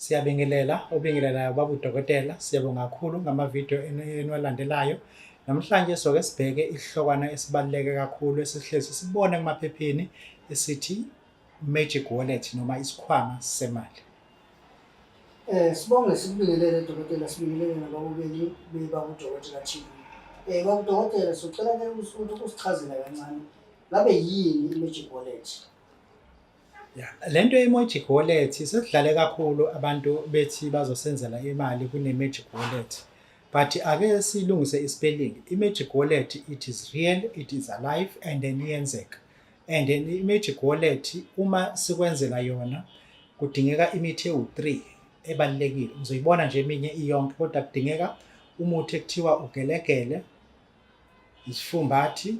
Siyabingelela, obingelelayo baba udokotela, siyabonga kakhulu ngamavidiyo eniwalandelayo. Namhlanje soke sibheke isihlokwana esibaluleke kakhulu esihlezi sibone kumaphepheni esithi Magic Wallet noma isikhwama semali. Sibonge sikubingelele dokotela, sibingelele nababukeli bebaba uDokotela TV. Baba uDokotela, sicela ke ukuthi usichazele kancane ngabe yini i-Magic Wallet? Ya, lento ye-Magic Wallet sesidlale kakhulu abantu bethi bazosenzela imali kune-Magic Wallet. But ake silungise i-spelling. I-Magic Wallet, it is real, it is alive and then iyenzeka. And then i-Magic Wallet uma sikwenzela yona kudingeka imithi ewu-3 ebalulekile. Ngizoyibona nje eminye iyonke kodwa kudingeka umuthi ekuthiwa ugelegele, isifumbathi,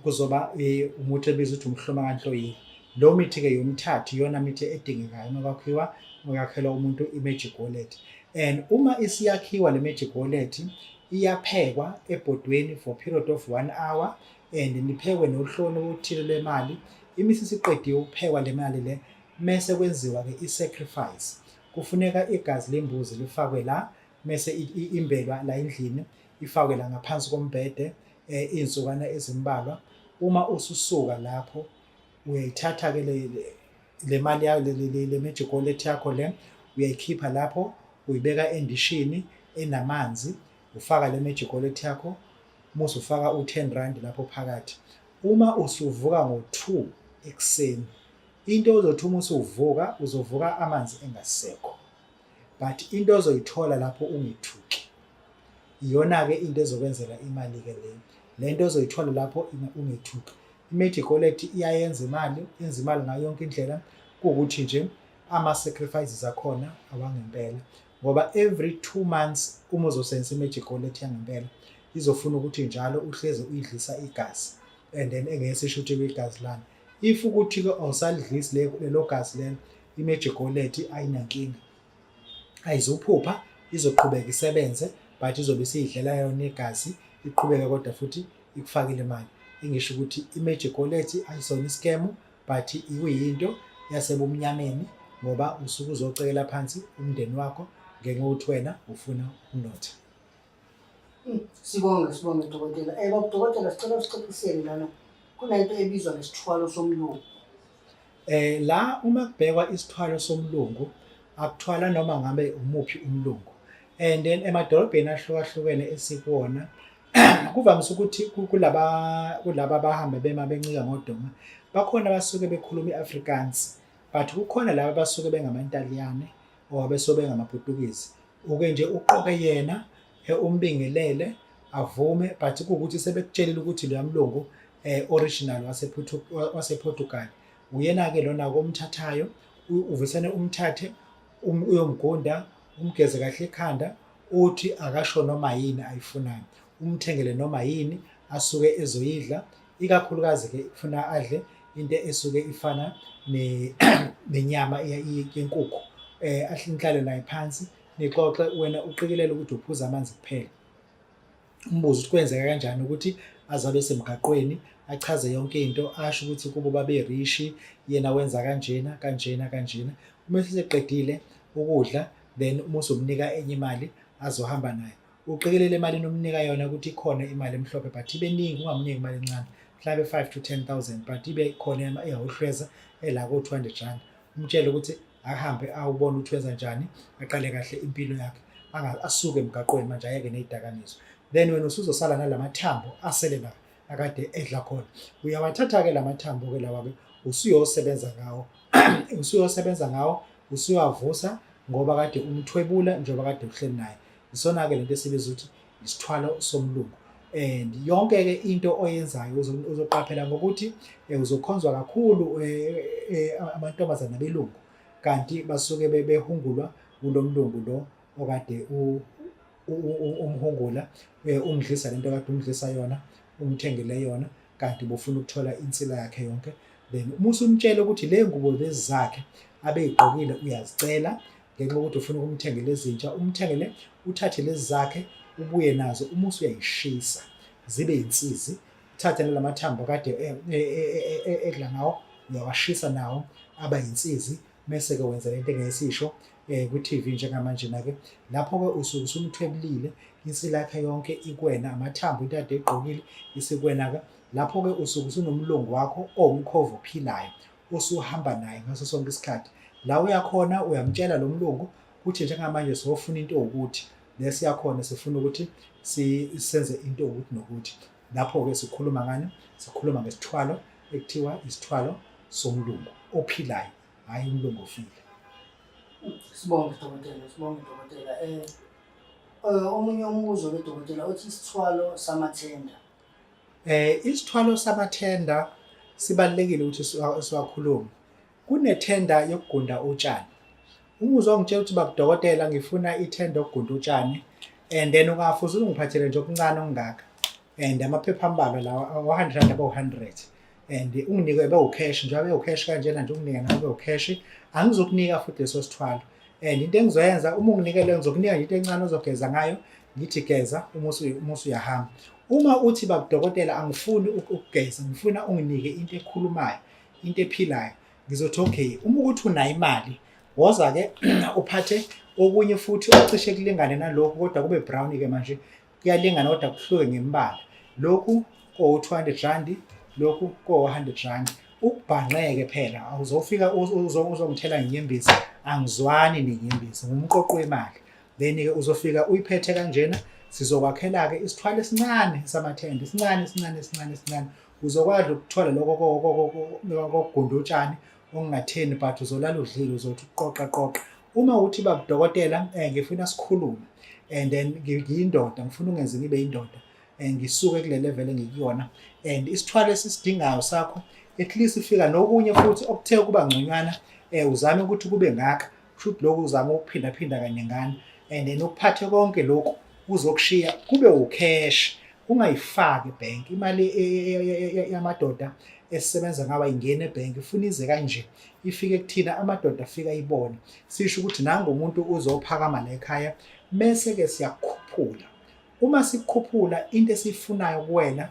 kuzoba umuthi ebizwa ukuthi umhloma kanhloyini. Lo mithi ke yomthathu iyona mithi edingekayo uma kwakhiwa kwakhelwa umuntu i-magic wallet. And uma isiyakhiwa le magic wallet iyaphekwa ebhodweni for period of 1 hour and niphekwe nohlolo oluthile lwemali. Imisi isiqediwe ukuphekwa le mali le mese kwenziwa ke i-sacrifice. Kufuneka igazi lembuzi lifakwe la mese imbelwa la endlini, ifakwe la ngaphansi kombhede iy'nsukwana ezimbalwa. Uma ususuka lapho uyayithatha-ke le mali yayo le magic wallet yakho le, uyayikhipha lapho uyibeka endishini enamanzi, ufaka le magic wallet yakho muze ufaka u-10 rand lapho phakathi. Uma usuvuka ngo-2 ekuseni, into ozothi uma usuvuka uzovuka amanzi engasekho, but into ozoyithola lapho ungethuki iyona-ke into ezokwenzela imali-ke leyo. Le nto ozoyithola lapho ungethuki. I-magic wallet iyayenza imali, yenza imali ngayo yonke indlela, kuwukuthi nje ama-sacrifices akhona awangempela, ngoba every 2 months uma uzosebenzisa i-magic wallet yangempela izofuna ukuthi njalo uhlezi uyidlisa igazi, and then engeke sisho ukuthi igazi lani. If ukuthi-ke awusalidlisi lelo gazi lelo, i-magic wallet ayinankinga, ayizuphupha, izoqhubeka isebenze, but izobe isiyidlela yona igazi, iqhubeke kodwa futhi ikufakile imali. Engisho ukuthi i-magic wallet ayisona i-scam, but ikuyinto yasebumnyameni, ngoba usuke uzocekela phansi umndeni wakho ngenxa yokuthi wena ufuna ukunotha. Sibonge dokotela. Baba dokotela, sicela usicacisele lana, kunento ebizwa ngesithwalo somlungu. La uma kubhekwa isithwalo somlungu, akuthwala noma ngabe umuphi umlungu. And then emadolobheni ahlukahlukene esikuwona kuvamise ukuthi kulaba abahambe bema bencika ngodonga, bakhona abasuke bekhuluma i-Afrikaans, but kukhona laba abasuke bengamaNtaliyane or abesuke bengamaPutukezi. Uke nje uqoke yena, umbingelele avume, but kuwukuthi sebekutshelile ukuthi loya mlungu original wasePortugal. Uyena-ke lona komthathayo, uvesane umthathe uyomgunda, umgeze kahle ekhanda, uthi akasho noma yini ayifunayo, umthengele noma yini asuke ezoyidla, ikakhulukazi-ke ufuna adle into esuke ifana nenyama yenkukhu. Ahlale naye phansi nixoxe, wena uqikelele ukuthi uphuza amanzi kuphela. Umbuze ukuthi kwenzeka kanjani ukuthi azabe esemgaqweni, achaze yonke into, asho ukuthi kubo baberishi, yena wenza kanjena kanjena kanjena. Uma eseqedile ukudla, then uma usumnika enye imali azohamba nayo, uqikelele emalini omnika yona ukuthi ikhona imali emhlophe, but ibe ningi, ungamniki imali encane, mhlawumbe 5 to 10,000, but ibe khona eyawuhlweza ela ko 200 rand. Umtshele ukuthi ahambe awubone ukuthi wenza njani, aqale kahle impilo yakhe, asuke emgaqweni manje, ayeke nezidakamizwa. Then wena usuzosala nalamathambo asele la akade edla khona. Uyawathatha-ke lamathambo-ke lawa-ke, usuyosebenza ngawo usuyosebenza ngawo, usuyavusa ngoba kade umthwebula njengoba kade uhleli naye. Isona-ke lento esibiza ukuthi isithwalo somlungu. And yonke-ke into oyenzayo uzoqaphela ngokuthi uzokhonzwa kakhulu amantombazane abelungu, kanti basuke behungulwa kulo mlungu lo okade umhungula, umdlisa lento kade umdlisa yona, umthengele yona, kanti ubufuna ukuthola insila yakhe yonke. Then uma usumtshela ukuthi le ngubo lezi zakhe abeyigqokile uyazicela ngenxa yokuthi ufuna ukumthengela ezintsha, umthengele, uthathe lezi zakhe ubuye nazo, uma usuyayishisa zibe insizi, uthathe nalamathambo kade edla ngawo, uyawashisa nawo aba insizi. Mese-ke wenza lento engeyisisho kwi-TV njengamanje-na-ke. Lapho-ke usuke usumthwebulile, insila yakhe yonke ikuwena, amathambo, into ade egqokile isikuwena-ke. Lapho-ke usuke usunomlungu wakho owumkhovu ophilayo osuhamba naye ngaso sonke isikhathi. La uyakhona uyamtshela lo mlungu ukuthi njengamanje sofuna into ewukuthi, lesiyakhona sifuna ukuthi senze into ewukuthi nokuthi. Lapho-ke sikhuluma ngani? Sikhuluma ngesithwalo ekuthiwa isithwalo somlungu ophilayo, hhayi umlungu ofile. Sibonge dokotela, sibonge dokotela. Omunye umbuzo ke dokotela uthi isithwalo samathenda. Isithwalo samathenda sibalulekile ukuthi siwakhulume. Kunethenda yokugunda utshani. Uma uzongitshela ukuthi babudokotela ngifuna ithenda yokugunda utshani and then ungafuze ungiphathele nje okuncane okungaka and amaphepha ambalwa lawa awu-100 rand abawu-100 and unginike bewucash njengoba bewucash kanjena nje unginike nawe bewucash, angizokunika futhi leso sithwalo. And into engizoyenza uma unginike leyo, ngizokunika nje into encane ozogeza ngayo, ngithi geza uma usuyahamba. Uma uthi babudokotela angifuni ukugeza, ngifuna unginike into ekhulumayo, into ephilayo, ngizothi okay, uma ukuthi unayo imali woza-ke uphathe okunye futhi ocishe kulingane nalokhu, kodwa kube brown-ke manje, kuyalingana kodwa kuhluke ngembala. Lokhu kowu-200 rand, lokhu kowu-100 rand. Ukubhanqeke phela, awuzofika uzongithela ngenyembezi, angizwani nenyembezi, ngumqoqo wemali. Then-ke uzofika uyiphethe kanjena, sizokwakhela-ke isithwalo esincane samathende, esincane esincane esincane esincane. Uzokwazi ukuthola lokho kokugunda utshani okungatheni, but uzolala udlile, uzothi uqoqa qoqa. Uma uthi babudokotela ngifuna sikhulume and then ngiyindoda, ngifuna ungenze ngibe indoda, ngisuke kule level engikuyona and isithwalo esisidingayo sakho at least ifika nokunye futhi okuthe kuba ngconywana, uzame ukuthi kube ngaka, kusho ukuthi lokhu uzama ukuphindaphinda kaningana and then ukuphathe konke lokhu uzokushiya kube ucash, ungayifaki ebhenki imali yamadoda esisebenza ngawo, ayingeni ebhenki, ifuna ize kanje ifike kuthina, amadoda afika ayibone, sisho ukuthi nangu umuntu uzophakama la ekhaya. Mese-ke siyakukhuphula. Uma sikukhuphula, into esiyifunayo kuwena,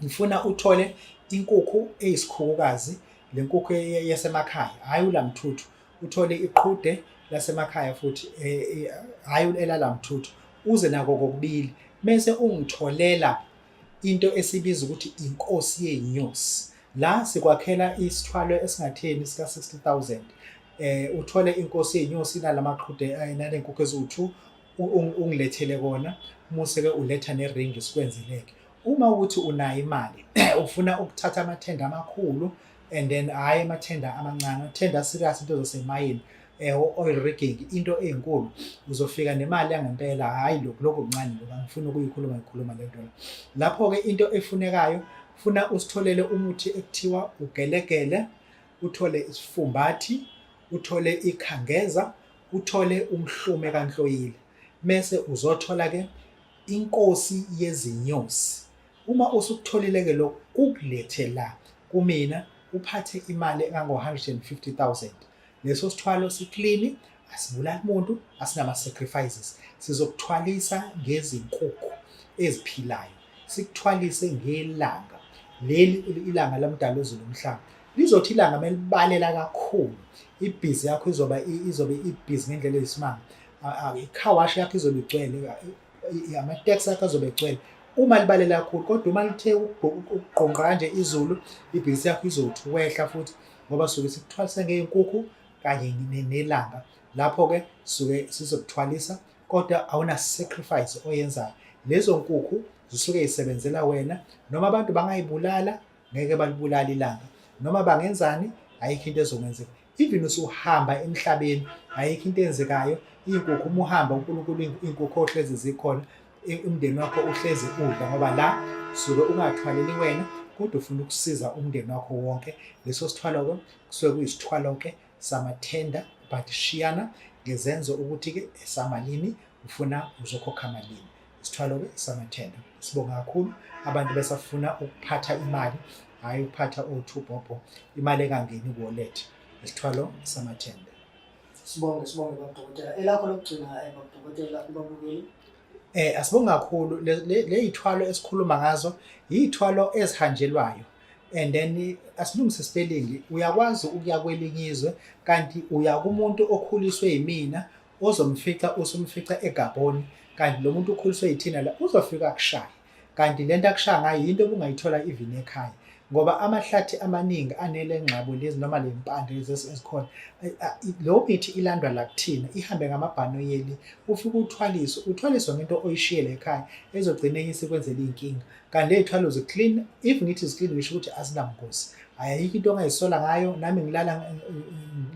ngifuna uthole inkukhu eyisikhukukazi, le nkukhu yasemakhaya, hhayi ulamthuthu, uthole iqhude lasemakhaya futhi, hhayi elalamthuthu, uze nako kokubili, mese ungitholela into esibiza ukuthi inkosi yey'nyosi. La sikwakhela isithwalo esingatheni sika 60,000. Uthole inkosi yey'nyosi inalamaqhude, nalenkukhu eziwu-2, ungilethele kona, muse-ke uletha neringi sikwenzeleke. Uma ukuthi unayo imali ufuna ukuthatha amathenda amakhulu and then hhayi amathenda amancane, amathenda serious, into zasemayini, oil rigging, into eyinkulu, uzofika nemali yangempela, hhayi lokhu lokhu kuncane lokhu, angifuni ukuyikhuluma ngikhuluma le nto la. Lapho-ke into efunekayo, funa usitholele umuthi ekuthiwa ugelegele, uthole isifumbathi, uthole ikhangeza, uthole umhlume kanhloyile, mese uzothola-ke inkosi yezinyosi. Uma usukutholile-ke lokhu, ukulethe la kumina, uphathe imali engango-150,000. Leso sithwalo siklini, asibulali muntu, asinama-sacrifices. Sizokuthwalisa ngezinkukhu eziphilayo, sikuthwalise ngelanga leli, ilanga lamdala wezulu nomhlaba. Lizothi ilanga melibalela kakhulu, ibhizi yakho izoba izobe ibhizi ngendlela eyisimanga, ikhawashi yakho izobe igcwele, amateksi akho azobe egcwele uma libalela kakhulu. Kodwa uma lithe ukugqonqa kanje izulu, ibhizinisi yakho izothi ukwehla futhi, ngoba suke sikuthwalise ngey'nkukhu kanye nelanga. Lapho-ke suke sizokuthwalisa, kodwa awuna sacrifice oyenzayo. Lezo nkukhu zisuke zisebenzela wena, noma abantu bangayibulala, ngeke balibulale ilanga, noma bangenzani, ayikho into ezokwenzeka. Even usuhamba emhlabeni, ayikho into eyenzekayo. Iy'nkukhu uma uhamba, uNkulunkulu iy'nkukhu ohlezi zikhona, umndeni wakho uhlezi udla, ngoba la suke ungathwaleli wena kodwa ufuna ukusiza umndeni wakho wonke. Leso sithwalo-ke kusuke kuyisithwalo-ke samathenda, but shiyana ngezenzo ukuthi-ke esamalini, ufuna uzokhokha malini. Isithwalo-ke samathenda. Sibonga kakhulu abantu besafuna ukuphatha imali, hhayi ukuphatha o-two bhobho, imali engangeni ku-wallet. Isithwalo samathenda. Sibonge, sibonge babudokotela. Elakho lokugcina babudokotela kubabukeli. Asibonge kakhulu. Le yithwalo esikhuluma ngazo, yithwalo ezihanjelwayo. And then asilungise spelling. Uyakwazi ukuya kwelinye izwe, kanti uya kumuntu okhuliswe yimina, ozomfica usumfica eGabon, kanti lo muntu ukhuliswe yithina la, uzofika akushaye. Kanti lento akushaya ngayo yinto obungayithola even ekhaya, ngoba amahlathi amaningi anele ngxabo lezi noma le mpande lezi ezikhona, leyo mithi ilandwa la kuthina, ihambe ngamabhanoyeli, ufike uthwaliswe, uthwaliswe ngento oyishiyele ekhaya ezogcina enye isikwenzela iy'nkinga. Kanti ley'thwalo zi-clean. If ngithi zi-clean, ngisho ukuthi azinabungozi, ayikho into ongayisola ngayo. Nami ngilala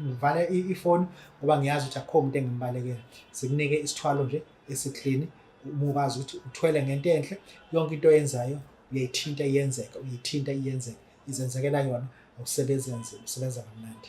ngivale ifoni ngoba ngiyazi ukuthi akukho umuntu engimbalekela. Sikunike isithwalo nje esi-clean, uma ukwazi ukuthi uthwele ngento enhle, yonke into oyenzayo uyayithinta iyenzeka, uyayithinta iyenzeka, izenzekela yona, awusebenzi kanzima, usebenza kamnandi.